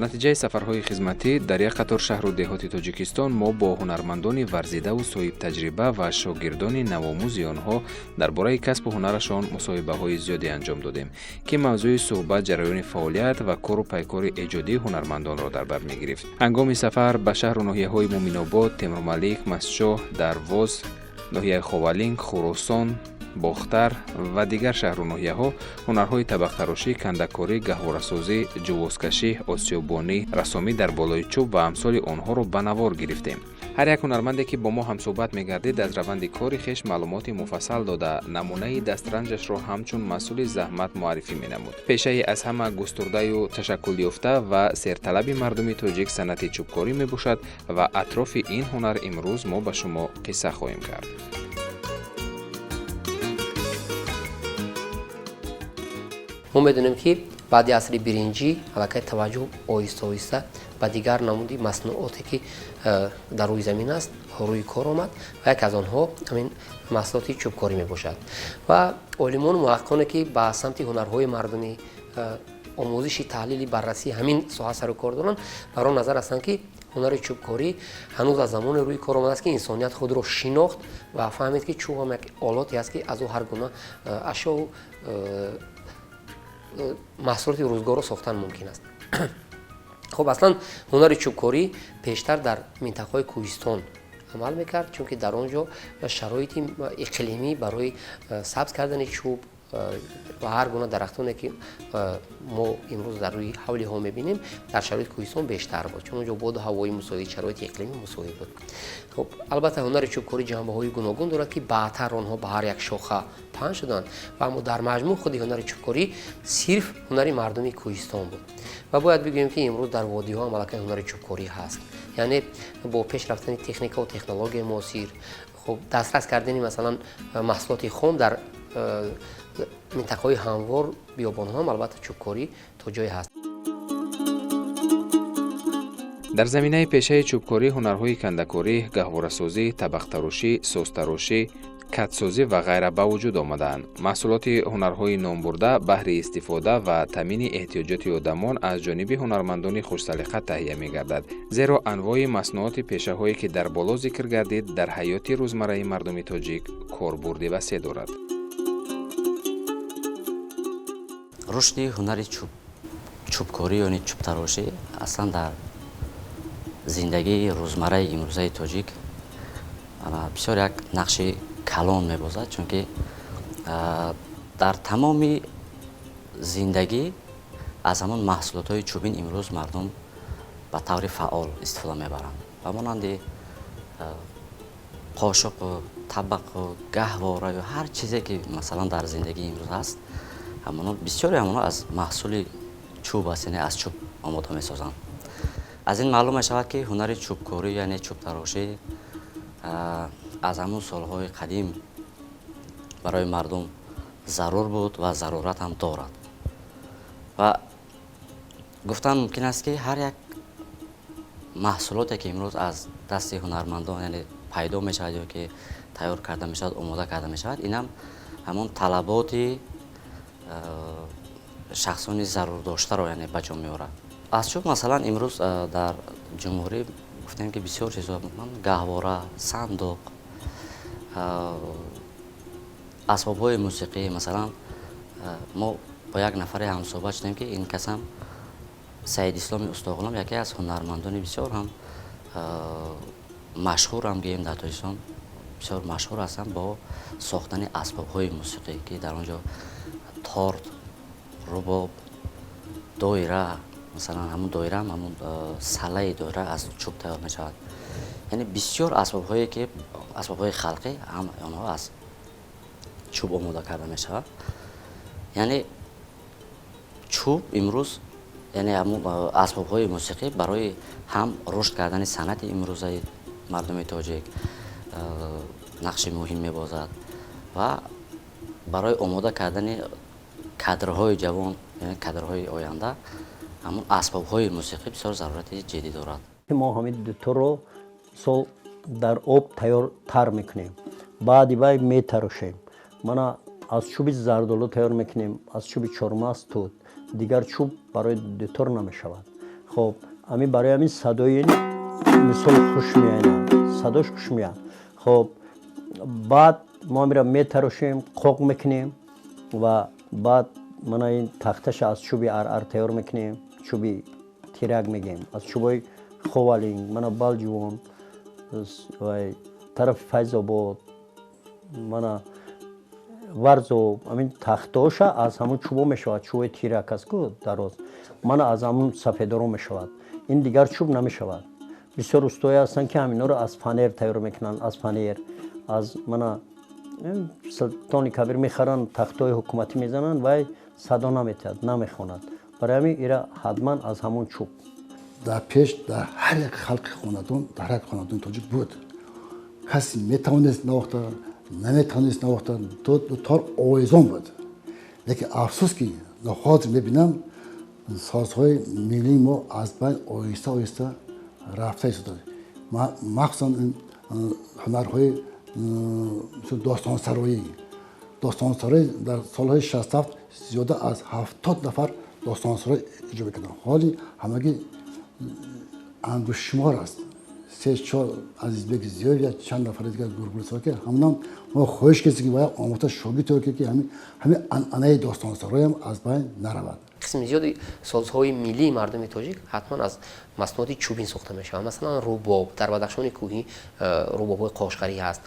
Натиҷаи сафарҳои хизматӣ дар як қатор шаҳру деҳоти Тоҷикистон мо бо ҳунармандони варзидаву соҳибтаҷриба ва шогирдони навомӯзи онҳо дар бораи касбу ҳунарашон мусоҳибаҳои зиёде анҷом додем, ки мавзӯи суҳбат ҷараёни фаъолият ва кору пайкори эҷодии ҳунармандонро дар бар мегирифт. Ҳангоми сафар ба шаҳру ноҳияҳои Муъминобод, Темурмалик, Мастчоҳ, Дарвоз, ноҳияи Ховалинг, Хуросон, Бохтар ва дигар шаҳру ноҳияҳо ҳунарҳои табақтарошӣ, кандакорӣ, гаҳворасозӣ, ҷувозкашӣ, осиёбонӣ, рассомӣ дар болои чӯб ва амсоли онҳоро ба навор гирифтем. Ҳар як ҳунарманде, ки бо мо ҳамсӯҳбат мегардид, аз раванди кори хеш маълумоти муфассал дода, намунаи дастранҷашро ҳамчун маҳсули заҳмат муаррифӣ менамуд. Пешаи аз ҳама густурдаю ташаккулёфта ва серталаби мардуми тоҷик санъати чӯбкорӣ мебошад ва атрофи ин ҳунар имрӯз мо ба шумо қисса хоҳем кард. Мо медонем, ки баъди асри биринҷӣ аллакай таваҷҷӯҳ оҳиста оҳиста ба дигар намуди маснуоте, ки дар рӯи замин аст, рӯи кор омад ва яке аз онҳо ҳамин маҳсулоти чӯбкорӣ мебошад. Ва олимону муҳаққиқоне, ки ба самти ҳунарҳои мардумӣ, омӯзиши, таҳлили, баррасии ҳамин соҳа сару кор доранд, бар он назар ҳастанд, ки ҳунари чӯбкорӣ ҳанӯз аз замоне рӯи кор омадааст, ки инсоният худро шинохт ва фаҳмид, ки чӯб ҳам як олоте аст, ки аз ӯ ҳар гуна ашёу маҳсулоти рӯзгорро сохтан мумкин аст. Хуб, аслан ҳунари чӯбкорӣ пештар дар минтақаҳои кӯҳистон амал мекард, чунки дар он ҷо шароити иқлимӣ барои сабз кардани чӯб ва ҳар гуна дарахтоне, ки мо имрӯз дар рӯи ҳавлиҳо мебинем, дар шароити кӯҳистон бештар буд, чун онҷо боду ҳавои мусоид, шароити иқлимӣ мусоид буд. Хуб, албатта, ҳунари чӯбкорӣ ҷанбаҳои гуногун дорад, ки баъдтар онҳо ба ҳар як шоха паҳн шуданд ва аммо дар маҷмӯъ худи ҳунари чӯбкорӣ сирф ҳунари мардуми кӯҳистон буд. Ва бояд бигӯем, ки имрӯз дар водиҳо ҳам аллакай ҳунари чӯбкорӣ ҳаст, яъне бо пеш рафтани техникаву технологияи муосир, хуб, дастрас кардани, масалан, маҳсулоти хом дар минтақаҳои ҳамвор, биёбонҳо ҳам албатта чӯбкорӣ то ҷое ҳаст. Дар заминаи пешаи чӯбкорӣ ҳунарҳои кандакорӣ, гаҳворасозӣ, табақтарошӣ, созтарошӣ, катсозӣ ва ғайра ба вуҷуд омадаанд. Маҳсулоти ҳунарҳои номбурда баҳри истифода ва таъмини эҳтиёҷоти одамон аз ҷониби ҳунармандони хушсалиқа таҳия мегардад, зеро анвои маснуоти пешаҳое, ки дар боло зикр гардид, дар ҳаёти рӯзмарраи мардуми тоҷик корбурди васеъ дорад. Рушди ҳунари чӯбкорӣ, ёни чӯбтарошӣ, аслан дар зиндагии рӯзмарраи имрӯзаи тоҷик бисёр як нақши калон мебозад, чунки дар тамоми зиндагӣ аз ҳамон маҳсулотҳои чӯбин имрӯз мардум ба таври фаъол истифода мебаранд, ба монанди қошуқу табақу гаҳвораю ҳар чизе, ки, масалан, дар зиндагии имрӯз ҳаст, ҳамоно бисёре ҳамоно аз маҳсули чӯб аст, яъне аз чӯб омода месозанд. Аз ин маълум мешавад, ки ҳунари чӯбкорӣ, яъне чӯбтарошӣ, аз ҳамон солҳои қадим барои мардум зарур буд ва зарурат ҳам дорад. Ва гуфтан мумкин аст, ки ҳар як маҳсулоте, ки имрӯз аз дасти ҳунармандон, яъне, пайдо мешавад ё ки тайёр карда мешавад, омода карда мешавад, инам ҳамон талаботи шахсони зарурдоштаро, яъне, ба ҷо меорад. Аз чӯб, масалан, имрӯз дар ҷумҳурӣ гуфтем, ки бисёр чизҳо: гаҳвора, сандуқ, асбобҳои мусиқӣ. Масалан, мо бо як нафаре ҳамсӯҳбат шудем, ки ин касам Саидисломи Устоғулом, яке аз ҳунармандони бисёр ҳам машҳурам гӯем, дар Тоҷикистон бисёр машҳур ҳастанд бо сохтани асбобҳои мусиқӣ, ки дар он ҷо тор, рубоб, доира, масалан, ҳамун доираам, ҳамун салаи доира аз чӯб тайёр мешавад, яъне бисёр асбобҳое, ки асбобҳои халқӣ ҳам, онҳо аз чӯб омода карда мешавад. Яъне чӯб имрӯз, яъне ҳамун асбобҳои мусиқӣ, барои ҳам рушд кардани санъати имрӯзаи мардуми тоҷик нақши муҳим мебозад ва барои омода кардани кадрҳои ҷавон, яъне кадрҳои оянда, ҳамун асбобҳои мусиқӣ бисёр зарурати ҷиддӣ дорад. Мо ҳамин дуторро сол дар об тайёр тар мекунем, баъди вай метарошем. Мана, аз чӯби зардолу тайёр мекунем, аз чӯби чормағз, тут, дигар чӯб барои дутор намешавад. Хоб, ҳамин барои ҳамин садои мисол хуш меояд, садош хуш меояд. Хоб, баъд мо ҳамира метарошем, қоқ мекунем ва баъд мана ин тахташа аз чӯби арар тайёр мекунем, чӯби тирак мегем, аз чӯбои Ховалинг, мана Балҷувон, тарафи Файзобод, мана Варзоб, ҳамин тахтоша аз ҳамун чӯбо мешавад. Чӯбои тирак аст ку, дароз, мана аз ҳамун сафедоро мешавад. Ин дигар чӯб намешавад. Бисёр устое ҳастанд, ки ҳаминҳоро аз фанер тайёр мекунанд, аз фанер, аз мана Султони Кабир мехаранд, тахтҳои ҳукуматӣ мезананд, вай садо наметиҳад, намехонад. Барои ҳамин ира ҳатман аз ҳамун чӯб. Дар пеш дар ҳар як халқи хонадон, дар ҳар як хонадони тоҷик буд. Касе метавонист навохта, наметавонист навохта, тор овезон буд. Лекин афсӯс, ки ҳозир мебинам, созҳои миллии мо аз байн оҳиста оҳиста рафта истода, махсусан ҳунарҳои достонсароӣ. Достонсароӣ дар солҳои 67 зиёда аз 70 нафар достонсароӣ иҷро мекарданд. Ҳоли ҳамагӣ ангуштшумор аст, се чор Азизбек Зиёев, я чанд нафари дигар гургулсо, ки ҳамонам мо хоҳиш кардем, ки бояд омӯхта шогирд тайёр ки ҳамин анъанаи достонсароям аз байн наравад. Қисми зиёди созҳои миллии мардуми тоҷик ҳатман аз маснуоти чӯбин сохта мешаванд. Масалан, рубоб. Дар Бадахшони кӯҳӣ рубобҳои қошғарӣ ҳаст,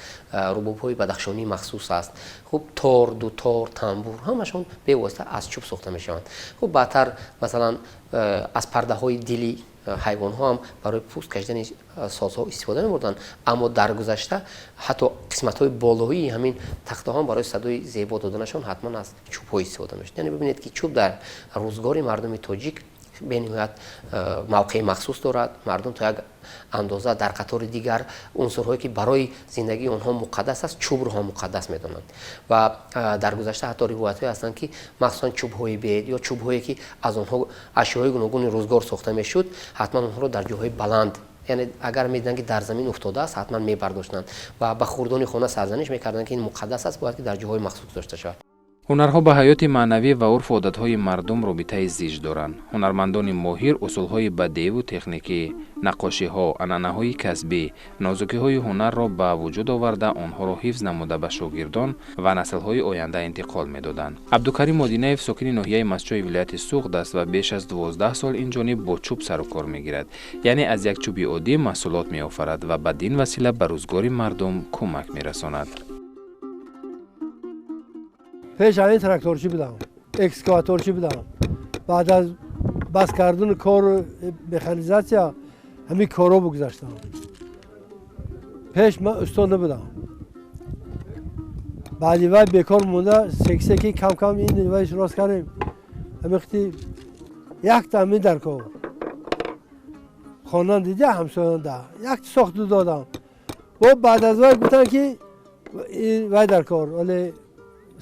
рубобҳои бадахшонӣ махсус аст. Хуб, тор, дутор, тамбур ҳамашон бевосита аз чӯб сохта мешаванд. Хуб, баъдтар, масалан, аз пардаҳои дили ҳайвонҳо ҳам барои пӯст кашидани созҳо истифода мебурданд. Аммо дар гузашта ҳатто қисматҳои болоии ҳамин тахтаҳо барои садои зебо доданашон ҳатман аз чӯбҳо истифода мешуд. Яъне бибинед, ки чӯб дар рӯзгори мардуми тоҷик бениҳоят мавқеи махсус дорад. Мардум то як андоза дар қатори дигар унсурҳое, ки барои зиндагии онҳо муқаддас аст, чӯбро ҳам муқаддас медонанд. Ва дар гузашта ҳатто ривоятҳое ҳастанд, ки махсусан чӯбҳои бед ё чӯбҳое, ки аз онҳо ашёҳои гуногуни рӯзгор сохта мешуд, ҳатман онҳоро дар ҷойҳои баланд, яъне агар медиданд, ки дар замин уфтодааст, ҳатман мебардоштанд ва ба хурдони хона сарзаниш мекарданд, ки ин муқаддас аст, бояд ки дар ҷойҳои махсус гузошта шавад. Ҳунарҳо ба ҳаёти маънавӣ ва урфу одатҳои мардум робитаи зич доранд. Ҳунармандони моҳир усулҳои бадеиву техникӣ, наққошиҳо, анъанаҳои касбӣ, нозукиҳои ҳунарро ба вуҷуд оварда, онҳоро ҳифз намуда, ба шогирдон ва наслҳои оянда интиқол медоданд. Абдукарим Модинаев сокини ноҳияи Мастчои вилояти Суғд аст ва беш аз 12 сол инҷониб бо чӯб сару кор мегирад, яъне аз як чӯби оддӣ маҳсулот меофарад ва бадин васила ба рӯзгори мардум кӯмак мерасонад. Пеш ҳамин тракторчӣ будам, экскаваторчӣ будам. Баъд аз бас кардани кору механизатсия ҳамин корҳо бигузаштам. Пеш ман усто набудам. Баъди вай бекор монда, секи-секи кам-кам ин вай рост кардем. Ҳамин якта ҳамин дар кор хонан дида, ҳамсоянда якта сохту додам. Бо баъд аз вай гуфтанд, ки вай дар кор вале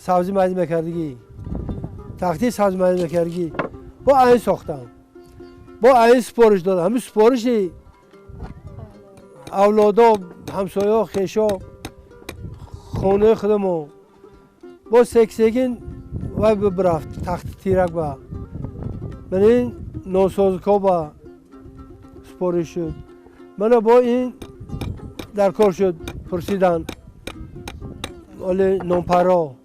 сабзӣ майда мекардагӣ, тахтии сабзӣ майда мекардагӣ, бо айн сохтам, бо айн супориш додам. Ҳамин супориши авлодо, ҳамсоё, хешо, хонаи худамо бо сек-секин вай бирафт. Тахти тирак ба ман ин носозико ба супориш шуд. Мана бо ин дар кор шуд, пурсидан оле нонпаро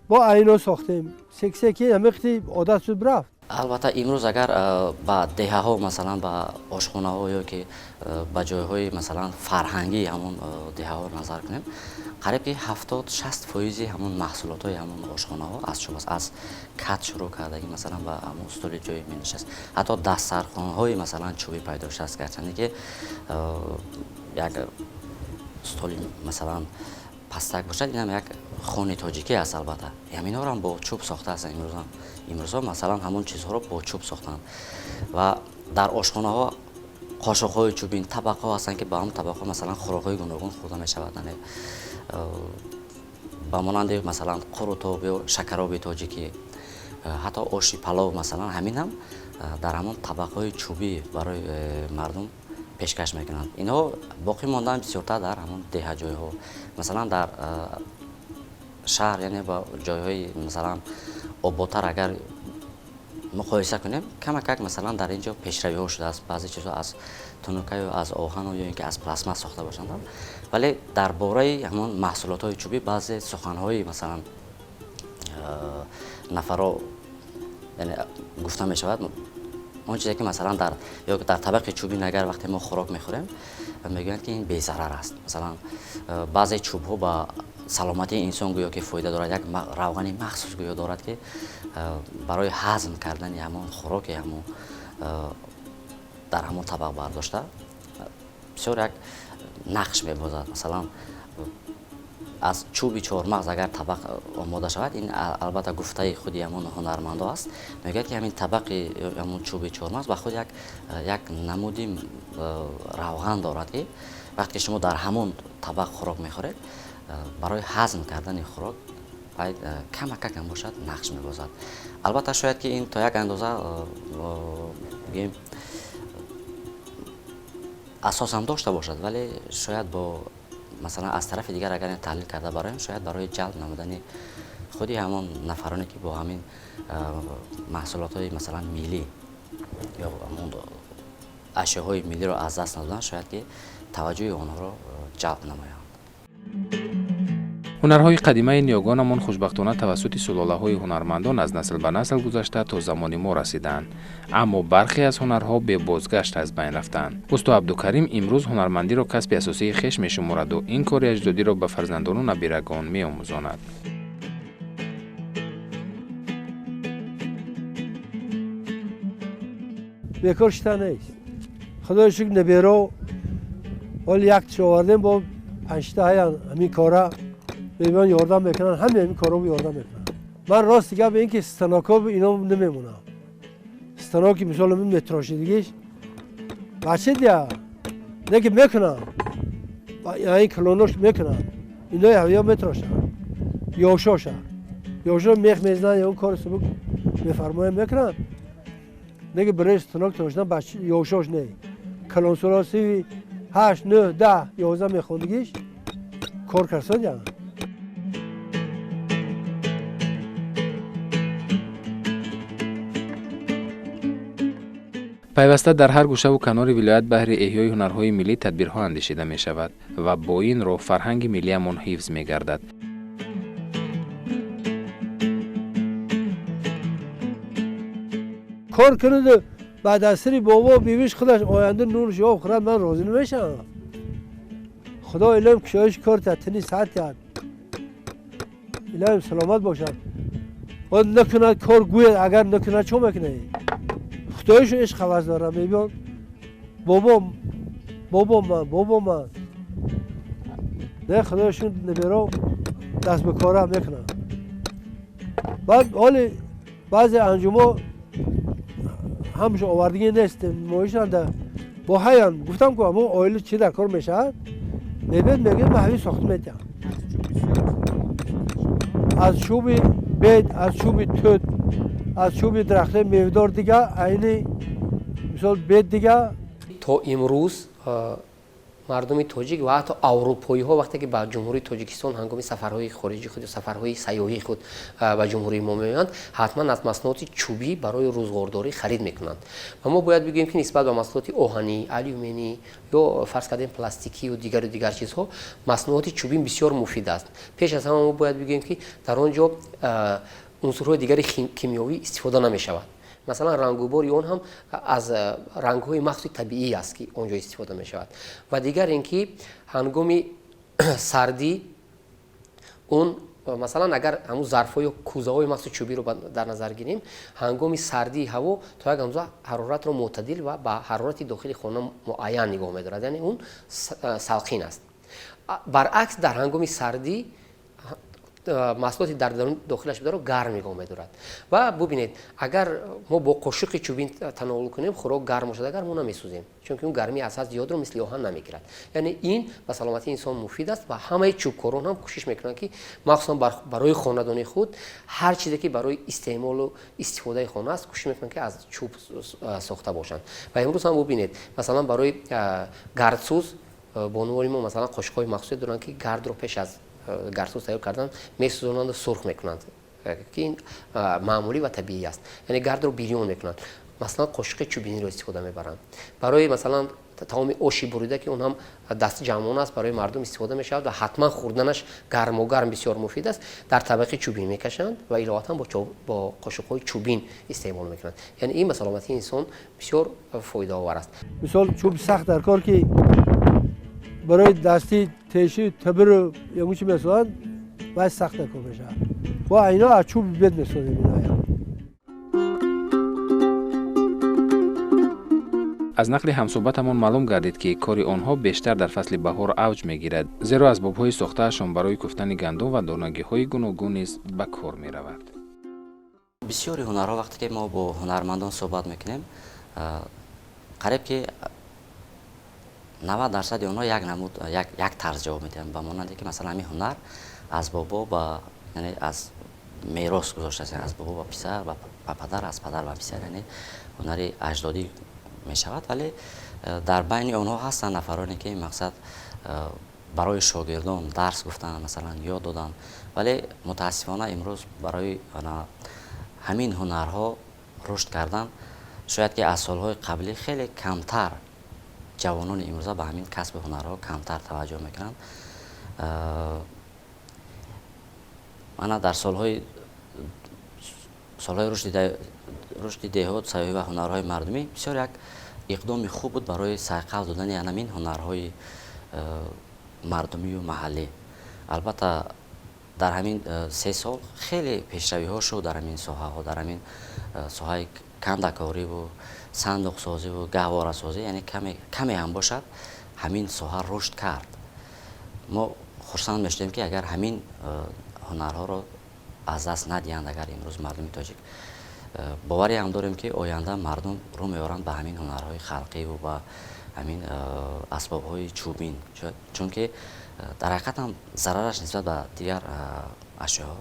бо айно сохтем. Сек-секи ҳамин одат шуд, рафт. Албатта, имрӯз агар ба деҳаҳо, масалан, ба ошхонаҳо ё ки ба ҷойҳои, масалан, фарҳангии ҳамон деҳаҳо назар кунем, қариб ки 70-60 фоизи ҳамон маҳсулотҳои ҳамон ошхонаҳо аз чӯб аст. Аз кат шурӯъ кардаги, масалан, ба ҳамон столи ҷои менишаст, ҳатто дастархонҳои, масалан, чӯбӣ пайдо шудааст. Гарчанде ки як столи, масалан, пастак бошад, инам як хони тоҷикӣ аст. Албатта, ҳаминҳоро бо чӯб сохта ҳастанд. Имрӯзҳо, масалан, ҳамон чизҳоро бо чӯб сохтанд ва дар ошхонаҳо қошуқҳои чӯбин, табақҳо ҳастанд, ки ба ҳамон табақҳо, масалан, хӯрокҳои гуногун хӯрда мешавад, ба монанди, масалан, қурутоб ё шакароби тоҷикӣ, ҳатто оши палов, масалан, ҳамин ҳам дар ҳамон табақҳои чӯбӣ барои мардум пешкаш мекунанд. Инҳо боқӣ мондаанд бисёртар дар ҳамон деҳаҷойҳо. Масалан, дар шаҳр, яъне ба ҷойҳои, масалан, ободтар агар Муқоиса кунем, камакак, масалан, дар ин ҷо пешравиҳо шудааст, баъзе чизҳо аз тунукаю аз оҳану ё ин ки аз пластмас сохта бошанд, вале дар бораи ҳамон маҳсулотҳои чӯбӣ баъзе суханҳои, масалан, нафаро, яъне гуфта мешавад он чизе ки, масалан, дар ё дар табақи чӯбин агар вақте мо хӯрок мехӯрем, мегӯянд ки ин безарар аст. Масалан, баъзе чӯбҳо ба саломатии инсон гӯё ки фоида дорад, як равғани махсус гӯё дорад, ки барои ҳазм кардани ҳамон хӯроке ҳамон дар ҳамон табақ бардошта бисёр як нақш мебозад. Масалан, аз чӯби чормағз агар табақ омода шавад, ин албатта гуфтаи худи ҳамон ҳунармандо аст, мегӯяд ки ҳамин табақи ҳамон чӯби чормағз ба худ як намуди равған дорад, ки вақте ки шумо дар ҳамон табақ хӯрок мехӯред, барои ҳазм кардани хӯрок камакакам бошад, нақш мебозад. Албатта, шояд ки ин то як андоза бигӯем асосам дошта бошад, вале шояд бо, масалан, аз тарафи дигар агар таҳлил карда бароем, шояд барои ҷалб намудани худи ҳамон нафароне, ки бо ҳамин маҳсулотҳои, масалан, миллӣ ё ҳамон ашёҳои миллиро аз даст надоданд, шояд ки таваҷҷӯҳи онҳоро ҷалб намоянд. Ҳунарҳои қадимаи ниёгонамон хушбахтона тавассути сулолаҳои ҳунармандон аз насл ба насл гузашта то замони мо расидаанд, аммо бархе аз ҳунарҳо бебозгашт аз байн рафтаанд. Усто Абдукарим имрӯз ҳунармандиро касби асосии хеш мешумораду ин кори аҷдодиро ба фарзандону набирагон меомӯзонад. Бекор шита нест, худои шукр, наберо ҳоли якташ овардем, бо панҷта ҳаян, ҳамин кора мебиён, ёрдам мекунанд, ҳаме ҳамин корро ёрдам мекунанд. Ман рости гап ин ки станокҳо ино намемонам, станоки мисол метрошидигиш бача дия не ки мекунам, ин клонош мекунам, инои ҳавия метрошанд, ёшоша ёшо мех мезананд, ё кори субук мефармоянд, мекунанд, не ки барои станок трошидан бача ёшош не, калонсоло сиви 8, 9, 10, 11 мехондигиш кор карсодиям. Пайваста дар ҳар гӯшаву канори вилоят баҳри эҳёи ҳунарҳои миллӣ тадбирҳо андешида мешавад ва бо ин роҳ фарҳанги миллиамон ҳифз мегардад. Кор кунаду ба дастри бобо бибиш худаш оянда нурш ёб хӯрад, ман розӣ намешавам. Худо илоҳим кушоиши кор тиҳад, тини саҳат тиҳад, илоҳим саломат бошад. Накунад кор гӯяд, агар накунад, чо мекунад? Худоишу ишқ ҳавас дорам, мебиён бобо, бобо ман, бобо ман не, худоишун наберо даст ба кора мекунам. Баъд ҳоли баъзе анҷумо ҳамашо овардагӣ нест, моишанда бо ҳаян гуфтам ку ҳамон оила чӣ дар кор мешавад, мебиёд, мегӯяд, ман ҳамин сохта метиҳам аз чӯби бед, аз чӯби тут, аз чӯби дарахтои мевадор дига, айни мисол бед дига. То имрӯз мардуми тоҷик ва ҳатто аврупоиҳо вақте ки ба Ҷумҳурии Тоҷикистон ҳангоми сафарҳои хориҷи худ ё сафарҳои сайёҳии худ ба ҷумҳурии мо меоянд, ҳатман аз маҳсулоти чӯбӣ барои рӯзғордорӣ харид мекунанд. Ва мо бояд бигӯем, ки нисбат ба маҳсулоти оҳанӣ, алюминӣ ё, фарз кардем, пластикию дигару дигар чизҳо, маснуоти чӯбин бисёр муфид аст. Пеш аз ҳама мо бояд бигӯем, ки дар он ҷо унсурҳои дигари кимиёвӣ истифода намешавад. Масалан, рангубори он ҳам аз рангҳои махсуси табиӣ аст, ки он ҷо истифода мешавад. Ва дигар ин ки ҳангоми сардӣ он, масалан, агар ҳамун зарфҳо ё кӯзаҳои махсуси чӯбиро дар назар гирем, ҳангоми сардии ҳаво то як андоза ҳароратро мӯътадил ва ба ҳарорати дохили хона муайян нигоҳ медорад, яъне он салқин аст. Баръакс, дар ҳангоми сардӣ маҳсулоти дар дохилаш бударо гарм нигоҳ медорад. Ва бубинед, агар мо бо қошуқи чӯбин тановул кунем, хӯрок гарм бошад, агар мо намесӯзем, чунки он гармии аз ҳад зиёдро мисли оҳан намегирад. Яъне ин ба саломатии инсон муфид аст ва ҳамаи чӯбкорон ҳам кӯшиш мекунанд, ки махсусан барои хонадони худ ҳар чизе ки барои истеъмолу истифодаи хона аст, кӯшиш мекунанд, ки аз чӯб сохта бошанд. Ва имрӯз ҳам бубинед, масалан, барои гардсӯз бонувони мо, масалан, қошуқҳои махсусе доранд, ки гардро пеш аз гардсӯз тайёр кардан месӯзонанду сурх мекунанд. ки ин маъмулӣ ва табиӣ аст. Яъне гардро бирён мекунанд. Масалан, қошиқи чӯбиниро истифода мебаранд. Барои масалан таоми оши бурида, ки он ҳам дастҷамъона аст, барои мардум истифода мешавад ва ҳатман хӯрданаш гарму гарм бисёр муфид аст, дар табақи чӯбин мекашанд ва иловатан бо қошиқҳои чӯбин истеъмол мекунанд. Яъне ин ба саломатии инсон бисёр фоидаовар аст. Мисол, чӯби сахт дар кор, ки барои дасти теши табиру ягон чи месозанд, вай сахт дар кор мешавад. Ва ино аз чӯби бед месозем иноя. Аз нақли ҳамсӯҳбатамон маълум гардид, ки кори онҳо бештар дар фасли баҳор авҷ мегирад, зеро асбобҳои сохтаашон барои куфтани гандум ва донагиҳои гуногун низ ба кор меравад. Бисёри ҳунарҳо, вақте ки мо бо ҳунармандон суҳбат мекунем, қариб ки 90% онҳо як намуд, як тарз ҷавоб медиҳанд, ба монанде ки масалан ҳамин ҳунар аз бобо ба, яъне аз мерос гузоштааст, аз бобо ба писар, ба падар, аз падар ба писар, яъне ҳунари аҷдодӣ мешавад. Вале дар байни онҳо ҳастанд нафароне, ки мақсад барои шогирдон дарс гуфтанд, масалан ёд доданд, вале мутаассифона имрӯз барои ҳамин ҳунарҳо рушд кардан шояд ки аз солҳои қаблӣ хеле камтар ҷавонони имрӯза ба ҳамин касби ҳунарҳо камтар таваҷҷӯҳ мекунанд. Мана дар солҳои рушди деҳот, сайёҳӣ ва ҳунарҳои мардумӣ бисёр як иқдоми хуб буд барои сайқал додани ҳамин ҳунарҳои мардумию маҳаллӣ. Албатта, дар ҳамин 3 сол хеле пешравиҳо шуд дар ҳамин соҳаҳо, дар ҳамин соҳаи кандакориву сандуқсозиву гаҳворасозӣ, яъне каме ҳам бошад ҳамин соҳа рушд кард. Мо хурсанд мешудем, ки агар ҳамин ҳунарҳоро аз даст надиҳанд, агар имрӯз мардуми тоҷик, боварӣ ҳам дорем, ки оянда мардум рӯ меоранд ба ҳамин ҳунарҳои халқиву ба ҳамин асбобҳои чӯбин, чунки дар ҳақиқат ҳам зарараш нисбат ба дигар ашёҳо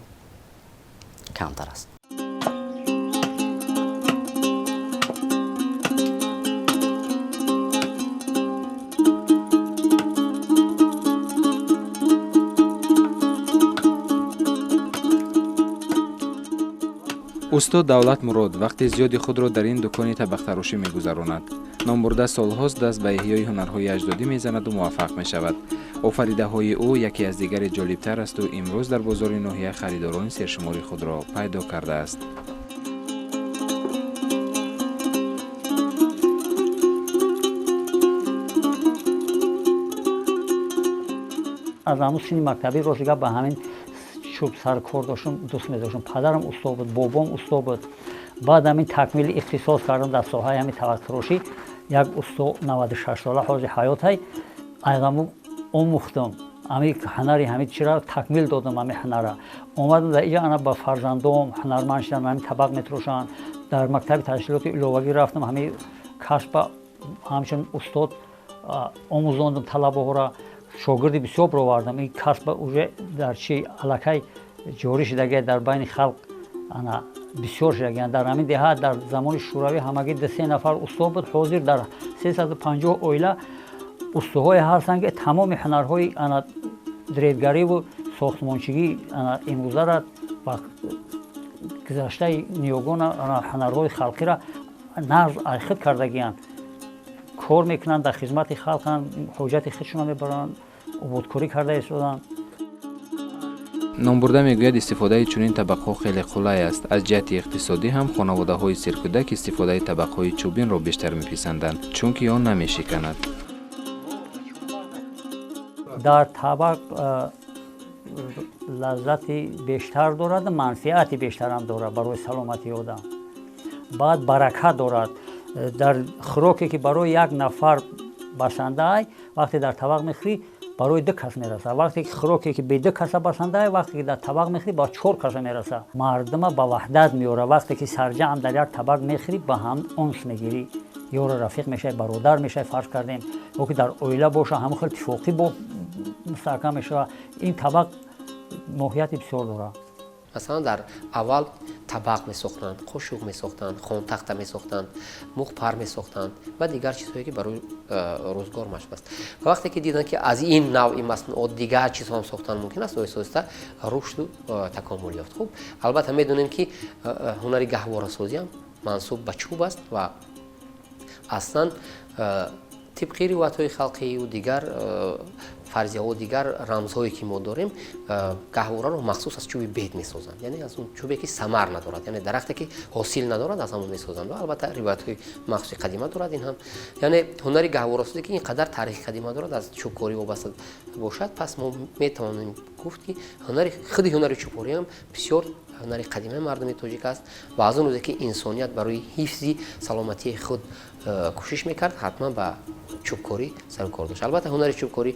камтар аст. Устод Давлат Мурод вақти зиёди худро дар ин дукони табақтарошӣ мегузаронад. Номбурда солҳост даст ба эҳёи ҳунарҳои аҷдодӣ мезанаду муваффақ мешавад. Офаридаҳои ӯ яке аз дигаре ҷолибтар асту имрӯз дар бозори ноҳия харидорони сершумори худро пайдо кардааст. Аз ҳамун синни мактабӣ рост гап ба ҳамин чӯб саркор доштам, дӯст медоштам. Падарам усто буд, бобом усто буд. Баъд ҳамин такмили ихтисос кардам дар соҳаи ҳамин табақтарошӣ. Як усто 96 сола ҳозир ҳаётай, айғаму омӯхтам. Ҳамин ҳунари ҳамин чира такмил додам, ҳамин ҳунара. Омадам дар инҷа ана ба фарзандом ҳунарманд шудам, ҳамин табақ метарошанд. Дар мактаби таҳсилоти иловагӣ рафтам, ҳамин касба ҳамчун устод омӯзондам талабаҳоро. Шогирди бисёр бировардам. Ин касба уже дар чи аллакай ҷорӣ шудагия дар байни халқ, ана бисёр шудагиянд. Дар ҳамин деҳа дар замони шӯравӣ ҳамагӣ 2-3 нафар усто буд. Ҳозир дар 350 оила устоҳое ҳастанд, ки тамоми ҳунарҳои ана дредгариву сохтмончигӣ ана имрӯзара ва гузаштаи ниёгона ана ҳунарҳои халқиро нағз айхид кардагиянд. Кор мекунанд, дар хизмати халқанд, ҳоҷати худшонро мебаранд, ободкорӣ карда истоданд. Номбурда мегӯяд, истифодаи чунин табақҳо хеле қулай аст. Аз ҷиҳати иқтисодӣ ҳам хонаводаҳои серкӯдак истифодаи табақҳои чӯбинро бештар меписанданд, чунки он намешиканад. Дар табақ лаззати бештар дорад, манфиати бештарам дорад барои саломатии одам. Баъд баракат дорад. Дар хӯроке ки барои як нафар басандаай, вақте дар табақ мехӯрӣ, барои 2 кас мерасад. Вақте ки хӯроке ки бе 2 каса басандаай, вақте ки дар табақ мехӯрӣ, ба 4 каса мерасад. Мардума ба ваҳдат меорад. Вақте ки сарҷамъ дар як табақ мехӯрӣ, ба ҳам унс мегирӣ, ёру рафиқ мешавӣ, бародар мешавӣ, фарз кардем, ё ки дар оила боша, ҳамон хел тифоқӣ бо мустаҳкам мешавад. Ин табақ моҳияти бисёр дорад. Масалан, дар аввал Табақ месохтанд, қошуқ месохтанд, хонтахта месохтанд, мухпар месохтанд ва дигар чизҳое, ки барои рӯзгор машғул аст. Ва вақте ки диданд, ки аз ин навъи маснуот дигар чизҳоам сохтан мумкин аст, оҳиста оҳиста рушду такомул ёфт. Хуб, албатта, медонем, ки ҳунари гаҳворасозиам мансуб ба чӯб аст ва аслан тибқи ривоятҳои халқию дигар фарзияҳо, дигар рамзҳое, ки мо дорем, гаҳвораро махсус аз чӯби бед месозанд, яъне аз он чӯбе, ки самар надорад, яъне дарахте, ки ҳосил надорад, аз ҳамон месозанд. Ва албатта ривоятҳои махсуси қадима дорад ин ҳам. Яъне ҳунари гаҳворасозӣ, ки ин қадар таърихи қадима дорад, аз чӯбкорӣ вобаста бошад, пас мо метавонем гуфт, ки ҳунари худи ҳунари чӯбкорӣ ҳам бисёр ҳунари қадимаи мардуми тоҷик аст. Ва аз он рӯзе, ки инсоният барои ҳифзи саломатии худ кӯшиш мекард, ҳатман ба чӯбкорӣ сарукор дошт. Албатта, ҳунари чӯбкорӣ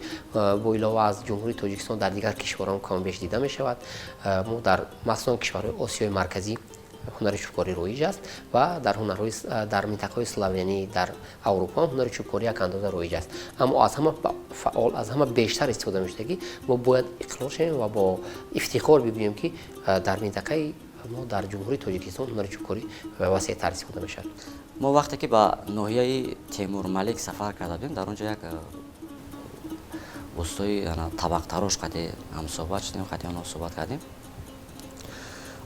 бо илова аз Ҷумҳурии Тоҷикистон дар дигар кишварҳо камбеш дида мешавад. Мо дар, махсусан, кишварҳои Осиёи Марказӣ ҳунари чӯбкорӣ роиҷ аст ва дар ҳунарҳои дар минтақаҳои славянӣ дар Аврупо ҳам ҳунари чӯбкорӣ як андоза роиҷ аст. Аммо аз ҳама фаъол, аз ҳама бештар истифода мешудагӣ, мо бояд иқрор шавем ва бо ифтихор бигӯем, ки дар минтақаи мо, дар Ҷумҳурии Тоҷикистон, ҳунари чӯбкорӣ васеътар истифода мешавад. Мо вақте ки ба ноҳияи Темурмалик сафар карда будем, дар он ҷо як устои табақтарош қади ҳамсӯҳбат шудем, қади онҳо суҳбат кардем.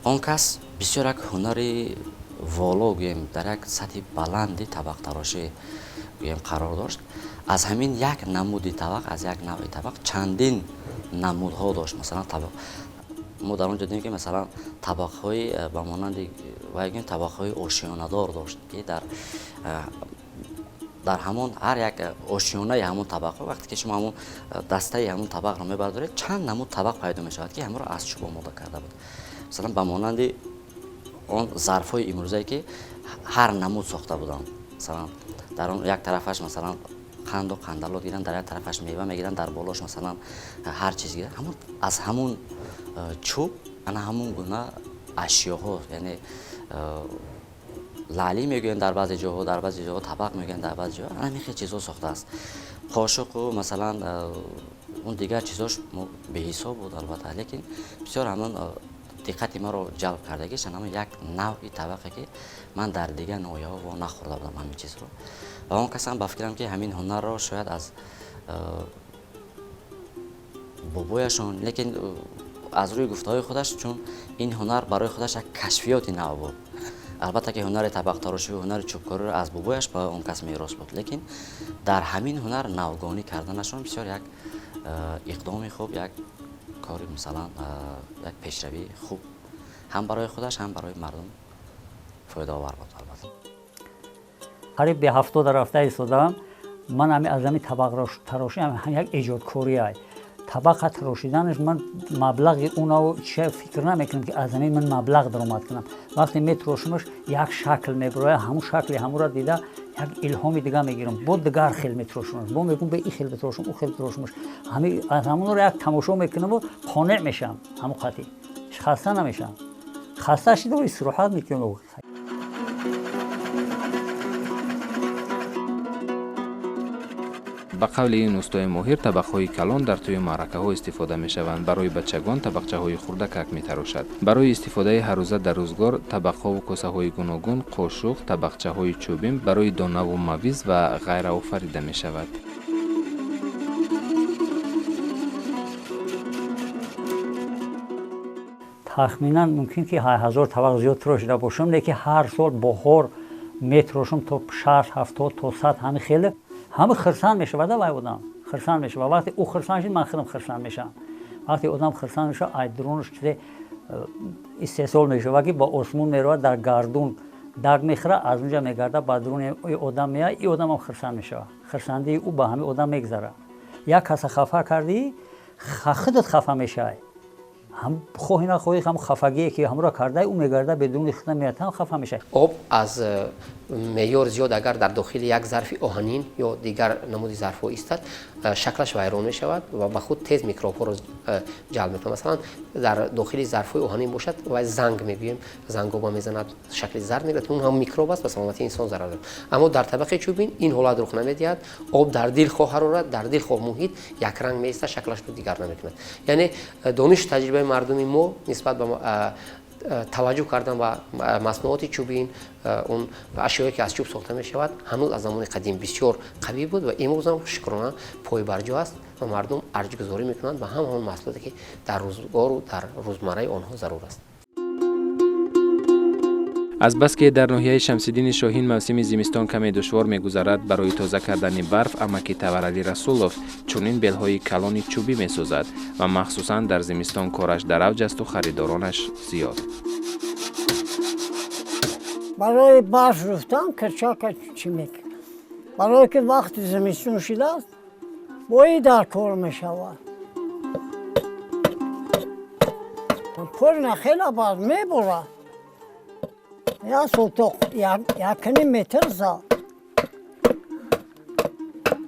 Он кас бисёр як ҳунари воло, гӯем, дар як сатҳи баланди табақтарошӣ, гӯем, қарор дошт. Аз ҳамин як намуди табақ, аз як навъи табақ чандин намудҳо дошт. Масалан, табақ мо дар он ҷо дидем, ки масалан табақҳои ба монанди вай, гӯем, табақҳои ошёнадор дошт, ки дар ҳамон ҳар як ошёнаи ҳамон табақҳо, вақте ки шумо ҳамон дастаи ҳамон табақро мебардоред, чанд намуд табақ пайдо мешавад, ки ҳамаро аз чӯб омода карда буд. Масалан, ба монанди он зарфҳои имрӯзае, ки ҳар намуд сохта буданд. Масалан, дар он як тарафаш, масалан, қанду қандалот гиранд, дар як тарафаш мева мегиранд, дар болош, масалан, ҳар чиз гиранд. Ҳамон аз ҳамон чӯб ана ҳамон гуна ашёҳо, яъне лаълӣ мегӯянд дар баъзе ҷоҳо, дар баъзе ҷоҳо табақ мегӯянд, дар баъзе ҷоҳо ана ҳамин хел чизҳо сохтааст. Қошуқу, масалан, он дигар чизош беҳисоб буд, албатта, лекин бисёр ҳамон диққати маро ҷалб кардагиш ҳамон як навъи табақе, ки ман дар дигар ноҳияҳо во нахӯрда будам ҳамин чизро. Ва он касам, ба фикрам, ки ҳамин ҳунарро шояд аз бобояшон, лекин аз рӯи гуфтаҳои худаш, чун ин ҳунар барои худаш як кашфиёти нав буд. Албатта ки ҳунари табақтарошиву ҳунари чӯбкориро аз бобояш ба он кас мерос буд, лекин дар ҳамин ҳунар навгонӣ карданашон бисёр як иқдоми хуб, як кори, масалан, як пешравии хуб ҳам барои худаш, ҳам барои мардум фоидаовар буд, албатта. Қариб ба 70 рафта истодам ман. Ҳами аз ҳами табақтарошӣ як эҷодкорӣ. Табақа тарошиданаш ман маблағи унав че фикр намекунам, ки аз ҳамин ман маблағ даромад кунам. Вақте метарошимаш, як шакл мебирояд, ҳамун шакли ҳамура дида, як илҳоми дига мегирам, бо дигар хел метарошимаш, бо мегӯм, бе ин хел битарошам, ӯ хел битарошимаш. Ҳами аз ҳамунро як тамошо мекунаму қонеъ мешавам. Ҳамун қатъи хаста намешавам. Хаста шида истироҳат мекунам. Ба қавли ин устои моҳир, табақҳои калон дар тӯи маъракаҳо истифода мешаванд. Барои бачагон табақчаҳои хурдакак метарошад. Барои истифодаи ҳаррӯза дар рӯзгор табақҳову косаҳои гуногун, қошуқ, табақчаҳои чӯбин барои донаву мавиз ва ғайра офарида мешавад. Тахминан мумкин ки 1000 табақ зиёд тирошида бошам, лекин ҳар сол баҳор метирошам то 60, 70, то 100. Ҳами хеле ҳама хирсанд мешавад. Вай одам хирсанд мешавад. Вақте ӯ хирсанд шид, ман худам хирсанд мешавам. Вақте одам хирсанд мешавад, ай дурунаш чизе истеҳсол мешавад, ки ба осмон меравад, дар гардун даг мехӯрад, аз унҷа мегардад, ба дуруни одам меяд. И одамам хирсанд мешавад. Хирсандии ӯ ба ҳамин одам мегзарад. Як каса хафа кардӣ, худат хафа мешавӣ. Ҳам хоҳӣ нахоҳӣ, ҳам хафагие, ки ҳамро кардай, ӯ мегарда, бедуни худам меяд, ҳам хафа мешавад. Об аз меъёр зиёд агар дар дохили як зарфи оҳанин ё дигар намуди зарфҳо истад, шаклаш вайрон мешавад ва ба худ тез микробҳоро ҷалб мекунад. Масалан, дар дохили зарфҳои оҳанин бошад, вай занг мегӯем, зангоба мезанад, шакли зард мегирад, он ҳам микроб аст, ба саломатии инсон зарар дорад. Аммо дар табақи чӯбин ин ҳолат рух намедиҳад. Об дар дилхоҳ ҳарорат, дар дилхоҳ муҳит якранг меистад, шаклашро дигар намекунад. Яъне донишу таҷрибаи мардуми мо нисбат ба Таваҷҷӯҳ кардан ба маснуоти чӯбин, он ашёе ки аз чӯб сохта мешавад, ҳанӯз аз замони қадим бисёр қавӣ буд ва имрӯз ҳам шукрона пойбарҷо аст ва мардум арҷгузорӣ мекунанд ба ҳам он маҳсулоте ки дар рӯзгору дар рӯзмарраи онҳо зарур аст. Азбаски дар ноҳияи Шамсиддини Шоҳин мавсими зимистон каме душвор мегузарад, барои тоза кардани барф амаки Таваралӣ Расулов чунин белҳои калони чӯбӣ месозад ва махсусан дар зимистон кораш дар авҷ асту харидоронаш зиёд. Барои барф руфтан кирчака чӣ мекунад? Барое ки вақти зимистон шудааст, бои дар кор мешавад. Пурна хела барф мебурад. Як сол то 1.5 метр зад.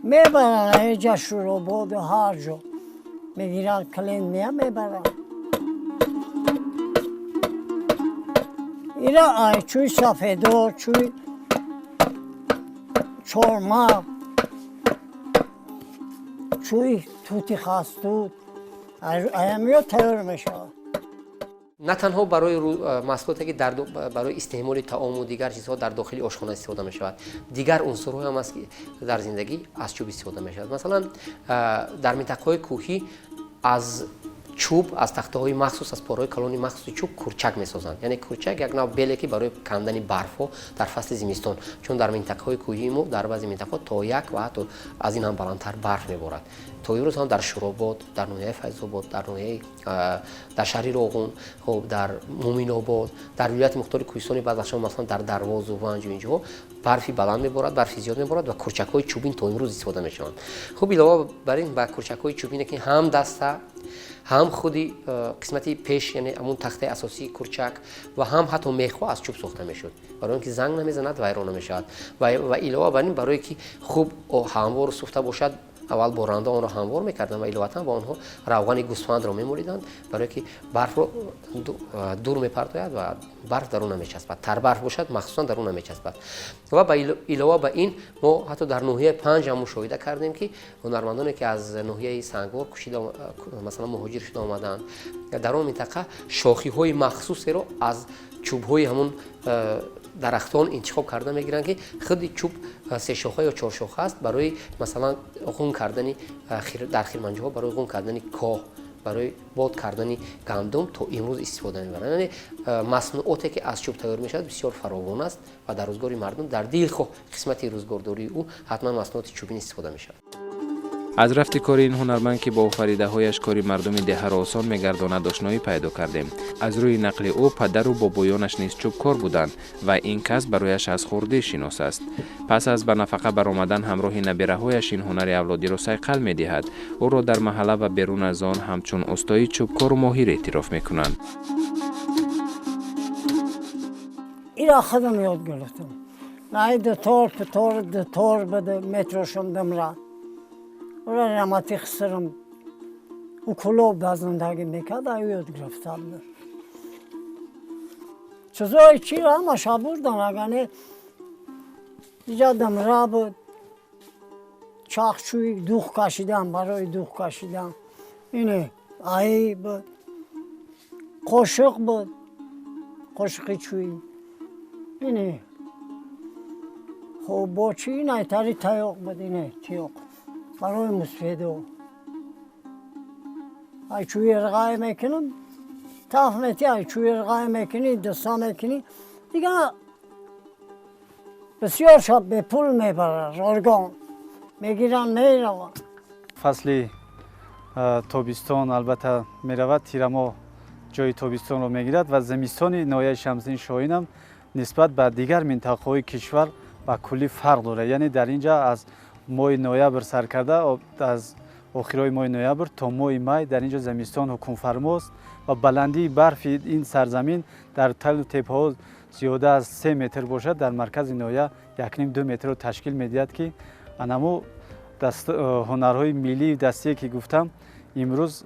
Мебаранд ҳеҷа Шӯрободу ҳар ҷо. Мегиранд клиент мея мебаранд. Ира ай чӯи сафедор, чӯи чормағ, чӯи тути хастут, аямиё тайёр мешавад. На танҳо барои маҳсулоте ки барои истеъмоли таому дигар чизҳо дар дохили ошхона истифода мешавад, дигар унсурҳое ҳам аст ки дар зиндагӣ аз чӯб истифода мешавад. Масалан, дар минтақаҳои кӯҳӣ аз чӯб, аз тахтаҳои махсус, аз порҳои калони махсуси чӯб курчак месозанд. Яъне курчак як нав беле ки барои кандани барфҳо дар фасли зимистон, чун дар минтақаҳои кӯҳии мо дар баъзе минтақаҳо то як ва ҳатто аз ин ҳам баландтар барф меборад. То имрӯз ҳам дар Шӯробод, дар ноҳияи Файзобод, дар ноҳияи дар шаҳри Роғун, хуб, дар Муминобод, дар вилояти мухтори кӯҳистони Бадахшон, масалан дар Дарвозу Ванҷу инҷоҳо барфи баланд меборад, барфи зиёд меборад ва курчакҳои чӯбин то имрӯз истифода мешаванд. Хуб, илова бар ин ба курчакҳои чӯбине ки ҳам даста, ҳам худи қисмати пеш, яъне ҳамун тахтаи асосии курчак ва ҳам ҳатто мехҳо аз чӯб сохта мешуд, барои он ки занг намезанад, вайрон намешавад. Ва илова бар ин, барое ки хуб ҳамвору суфта бошад, аввал бо ранда онро ҳамвор мекарданд ва иловатан ба онҳо равғани гӯсфандро мемолиданд, барое ки барфро дур мепартояд ва барф дар он намечаспад. Тарбарф бошад, махсусан дар он намечаспад. Ва илова ба ин мо ҳатто дар ноҳияи Панҷ ҳам мушоҳида кардем, ки ҳунармандоне ки аз ноҳияи Сангвор кушида, масалан муҳоҷир шуда омадаанд, дар он минтақа шохиҳои махсусеро аз чӯбҳои ҳамун дарахтон интихоб карда мегиранд, ки худи чӯб сешоха ё чоршоха аст, барои масалан ғун кардани дар хирманҷоҳо, барои ғун кардани коҳ, барои бод кардани гандум то имрӯз истифода мебаранд. Яъне маснуоте ки аз чӯб тайёр мешавад бисёр фаровон аст ва дар рӯзгори мардум дар дилхоҳ қисмати рӯзгордории ӯ ҳатман маснуоти чӯбин истифода мешавад. Аз рафти кори ин ҳунарманд, ки бо офаридаҳояш кори мардуми деҳаро осон мегардонад, ошноӣ пайдо кардем. Аз рӯи нақли ӯ, падару бобоёнаш низ чӯбкор буданд ва ин касб барояш аз хурдӣ шинос аст. Пас аз ба нафақа баромадан ҳамроҳи набираҳояш ин ҳунари авлодиро сайқал медиҳад. Ӯро дар маҳалла ва берун аз он ҳамчун устои чӯбкору моҳир эътироф мекунанд. Ира худам ёд гирифтам. Най дутор, путор, дутор буд, метрошам дамра. Ура рамати хисрам. У кулоб дар зиндагӣ мекард, аю ёд гирифтам. Чизои чиро ҳамаша бурдан, агар не иҷа дамра буд, чахчӯи дух кашидан, барои дух кашидан. Ине аи буд, қошиқ буд, қошиқи чӯӣ. Ине хоб бо чӣ инайтари таёқ буд, ине тиёқ барои мусфедо. Ай чӯи ирғай мекунам, таф мети, ай чӯи ирғай мекунӣ, дуса мекунӣ, дигар бисёр шаб бепул мебарад, ройгон мегиранд, мераванд. Фасли тобистон албатта меравад, тирамоҳ ҷои тобистонро мегирад ва зимистони ноҳияи Шамсиддини Шоҳинам нисбат ба дигар минтақаҳои кишвар ба куллӣ фарқ дорад. Яъне дар ин ҷа аз моҳи ноябр сар карда, аз охирҳои моҳи ноябр то моҳи май дар ин ҷо зимистон ҳукмфармост ва баландии барфи ин сарзамин дар талу теппаҳо зиёда аз 3 метр бошад, дар маркази ноҳия 1.5-2 метрро ташкил медиҳад, ки анаму ҳунарҳои миллии дастие ки гуфтам, имрӯз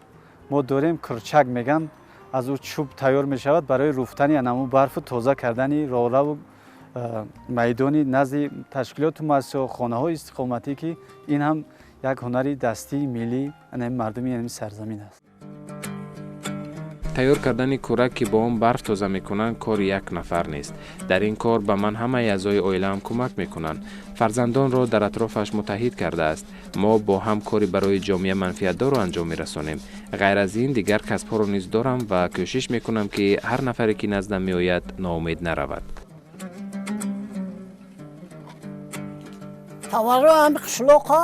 мо дорем курчак меган, аз ӯ чӯб тайёр мешавад барои руфтани анаму барфу тоза кардани роҳраву майдони назди ташкилоту муассисаҳо, хонаҳои истиқоматӣ, ки ин ҳам як ҳунари дастии миллии мардуми ин сарзамин аст. Тайёр кардани кӯрак, ки бо он барф тоза мекунанд, кори як нафар нест. Дар ин кор ба ман ҳамаи аъзои оилаам кӯмак мекунанд. Фарзандонро дар атрофаш муттаҳид кардааст. Мо бо ҳам кори барои ҷомеа манфиатдорро анҷом мерасонем. Ғайр аз ин дигар касбҳоро низ дорам ва кӯшиш мекунам, ки ҳар нафаре, ки наздам меояд, ноумед наравад. Таварро ҳам қишлоқа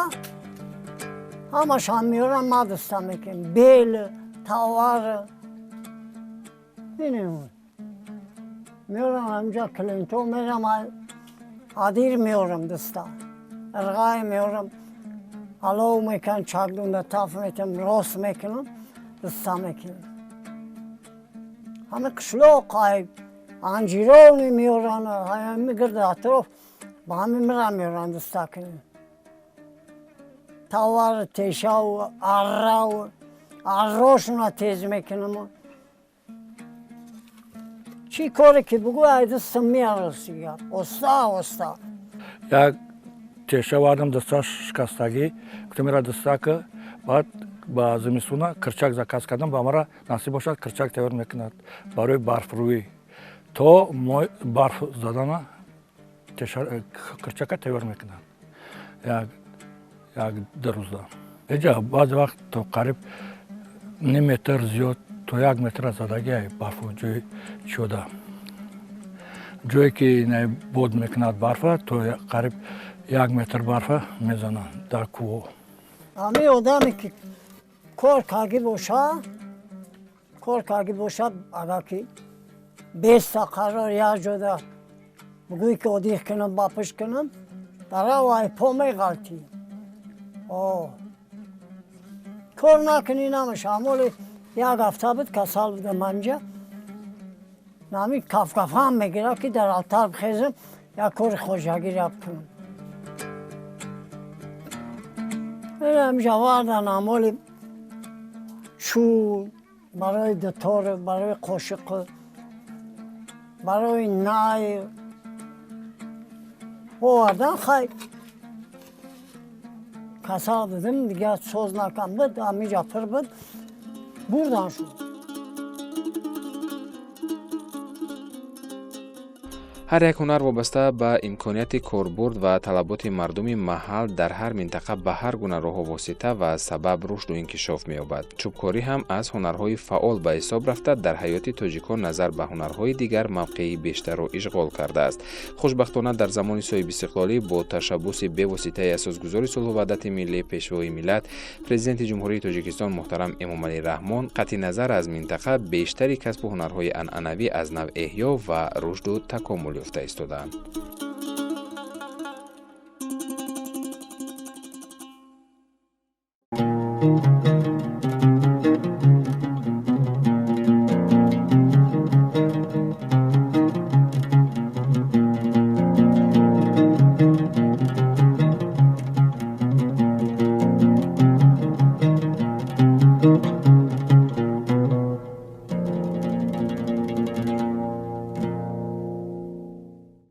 ҳамашам меорам, ма даста мекунем. Бел, тавар инем меорам ҳамҷа клиенто мерам, адир меорам даста, ирғай меорам, алов мекунам, чакдунда таф метам, рост мекунам, даста мекунам. Ҳама қишлоқ ай анҷирони меоран, ҳами гирди атроф ба ҳами мира меоран даста кунем. Тавар, тешаву арраву аррошуна тез мекунам. Чӣ коре ки бугӯ, ай дастам меаросӣ гап, оста оста. Як теша вардам, дасташ шикастагӣ, гуфтам ира дастака. Баъд ба зимистона кирчак заказ кардам, ба мара насиб бошад, кирчак тайёр мекунад барои барфрӯӣ. То мои барф задана кирчака тайёр мекунад як ду рӯза. Эҷа баъзе вақт то қариб ним метр зиёд, то як метра задагиай барфу ҷои чиёда. Ҷое ки бод мекунад барфа, то қариб як метр барфа мезананд дар кӯҳҳо. Ҳамин одаме ки кор карги боша, кор карги бошад, агар ки беста қарор як ҷода бугӯй ки одиҳ кунам, ба пушт кунам, дарав ай по меғалтӣ. Кор накунӣ намеша. Амоли як ҳафта буд касал будам анҷа. Ҳамин кафкафам мегирад ки дар алтар бихезам, як кори хоҷагиро бикунам. Ҳамиҷа вардан амоли чӯб барои дутор, барои қошиқ, барои най овардан. Хай, касал будам, дигар соз накам буд, ҳамиҷа пир буд, бурдан шуд. Ҳар як ҳунар вобаста ба имконияти корбурд ва талаботи мардуми маҳал дар ҳар минтақа ба ҳар гуна роҳу восита ва сабаб рушду инкишоф меёбад. Чӯбкорӣ ҳам аз ҳунарҳои фаъол ба ҳисоб рафта, дар ҳаёти тоҷикон назар ба ҳунарҳои дигар мавқеи бештарро ишғол кардааст. Хушбахтона, дар замони соҳибистиқлолӣ бо ташаббуси бевоситаи асосгузори сулҳу ваҳдати миллӣ, пешвои миллат, президенти Ҷумҳурии Тоҷикистон муҳтарам Эмомалӣ Раҳмон, қатъи назар аз минтақа бештари касбу ҳунарҳои анъанавӣ аз нав эҳё ва рушду такомул ёфта истодаанд.